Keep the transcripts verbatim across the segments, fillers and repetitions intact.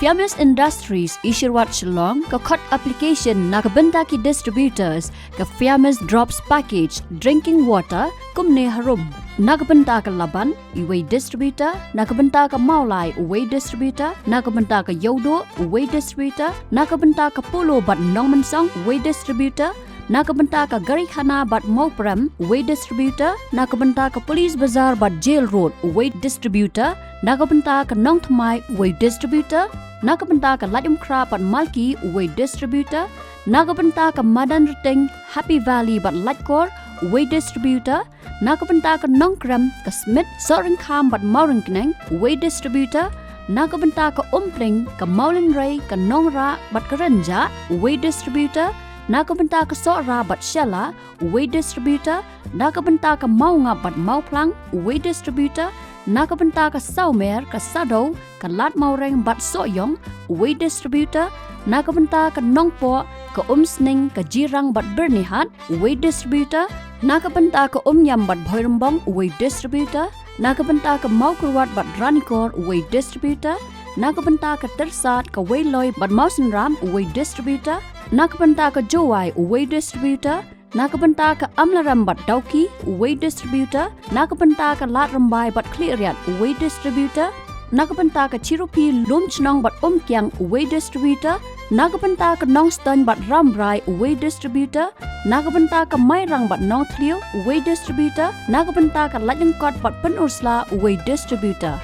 Famous Industries Isherwad Shillong ka khot application na ka bynta ki distributors ka Famous Drops Package Drinking Water kumne harum. Na ka bynta ka Laban, uwei distributor. Na ka bynta ka Mawlai, uwei distributor. Na ka bynta ka Iewduh, uwei distributor. Na ka bynta ka Polo bad Nongmynsong, uwei distributor. Na ka bynta ka Garikhana bad Mawprem, uwei distributor. Na ka bynta ka Police Bazar bad Jail Road, uwei distributor. Na ka bynta ka Nongthymmai, uwei distributor. Na ka bynta ka Laitumkhrah bad Malki, uwei distributor. Na ka bynta ka Madanrting, Happy Valley bad Laitkor, uwei distributor. Na ka bynta ka Nongkrem, ka Smit, Sohryngkham bad Mawryngkneng, uwei distributor. Na ka bynta ka Umpling, ka Mawlynrei, ka Nongrah bad ka Rynjah, uwei distributor. Na ka bynta ka Sohra bad Shella, uwei distributor. Na ka bynta ka Mawngap bad Mawphlang, uwei distributor. Na ka bynta ka Sawmer, ka Sadoo, ka Ladmawreng bad Sohiong, uwei distributor. Na ka bynta ka Nongpoh, ka Umsning, ka Jirang bad Byrnihat, uwei distributor. Na ka bynta ka Umiam bad Bhoirymbong, uwei distributor. Na ka bynta ka Mawkyrwat bad Ranikor, uwei distributor. Na ka bynta ka Tyrsad, ka Weiloi bad Mawsynram, uwei distributor. Na ka bynta ka Jowai, uwei distributor. Na ka bynta ka Amlarem bad Dawki, uwei distributor. Na ka bynta ka Ladrabai bad Khliehriat, uwei distributor. Na ka bynta ka Chirupi, Lumshnong bad Umkiang, uwei distributor. Na ka bynta ka Nongstoiñ bad Rambrai, uwei distributor. Na ka bynta ka Mairang bad Nongthliew, uwei distributor. Na ka bynta ka Laitlyngkot bad Pynursla, uwei distributor.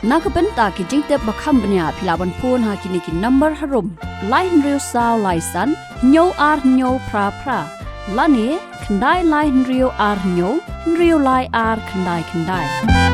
Na ka bynta ki jingtip ba kham bniah phi lah ban phone ha kine ki number harum: lai hynriew saw lai san hynñiew ar hynñiew phra phra, lane khyndai lai hynriew ar hynñiew hynriew lai ar khyndai khyndai.